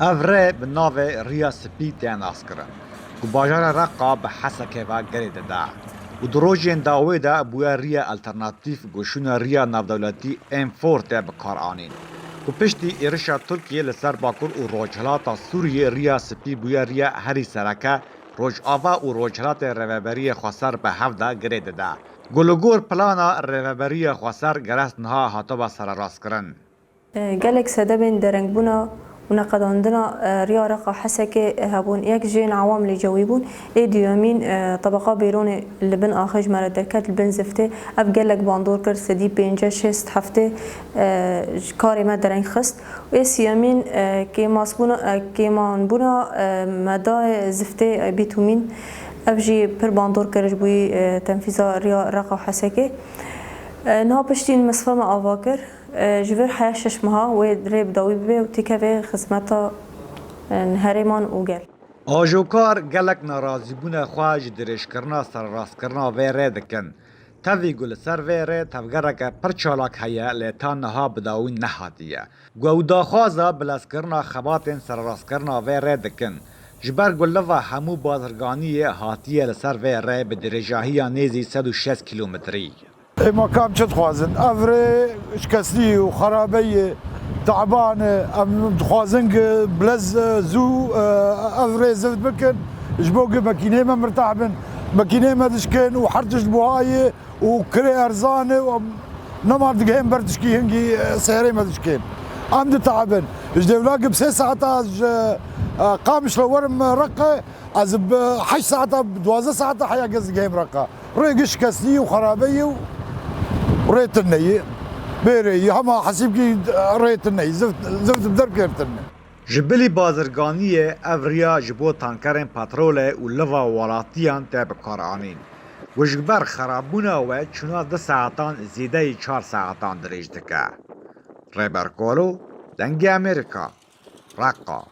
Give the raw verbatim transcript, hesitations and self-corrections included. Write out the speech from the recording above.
Ev rê bi navê Riya Spî tê naskirin, ku bajara Reqa bi Hesekê ve girê dide û di rojên dawê de bûye riya alternatîf ku şûna riya navdewletî M four tê bi kar anîn. Ku piştî êrişa Tirkiyê li ser Bakur û Rojhilata Sûriyê Riya Spî bûye riya herî sereke Rojava û Rojhilatê Rêveberiyê Xweser bi hev de girê dide. Ku li gor plana Rêveberiya Xweser gerest niha hatibe sererastkirin. Gelek sedebên derengbûna û neqedandina Riya Reqa Hesekê hebûn. Yek ji yên ewamilê cewî bûn. Ê duyemîn, tebeqa bêronê li bin axê ji me re derket, li bin ziftê. Ev gelek bandor kir, sedî pênceh şêst heftê ji karê me dereng xist. Û ê siyemîn, kêmasbûna, kêmanbûna medayê ziftê bîtûmîn. Ev jî pir bandor kir ji bo tenfîza Riya Reqa Hesekê. Niha piştî misfa me ava kir. Ji vir heya şeş meha wê rê bi dawî bibe û têkeve xizmeta herêman û gel. Ajokar gelek nerazîbûna xwe ji dirêjkirina sererastkirina vê rê dikin. Tevî ku li ser vê rê tevgereke pir çalak heye, lê ta niha bi dawî nehatiye. Ku ew daxwaza bilezkirina xebatên sererastkirina vê rê dikin. Ji ber ku liva hemû bazirganiyê hatiye li ser vê rê bi dirêjahiya nêzî sed û şêst kîlometrî. Ê makam çi dixwazin? Ev rê şikestî û xerabeyî, teban e. Em dixwazin ku bilez, e, zû, e, ev rê zift bikin. Ji bo ku mekînê me mirtah bin. Mekînê me dişkin û her tişt buha ye û kirê erzan e û em nema digihên ber tişkî hingî, e, seherê me dişkin. Em diteabin. Ji dêvla ku bi sê saeta ji, e, Qamişlo werim Reqe, ez bi heşt saeta, bi duwazdeh saeta heya gez digihêm Reqa. Rê giş şikestî û xerabeyî û rê tune ye. Bê rêyî, hema hesîb kî rê tune ye. Zift, zift bi derkêr tune. Ji bilî bazirganiyê ev riya ji bo tankerên petrolê û liva welatiyan tê bikaranîn. Ku ji ber xerabûna we çûna du saetan zêdeyî çar saetan dirêj dike. Rêber Kolo, Dengê Amerîka, Reqa.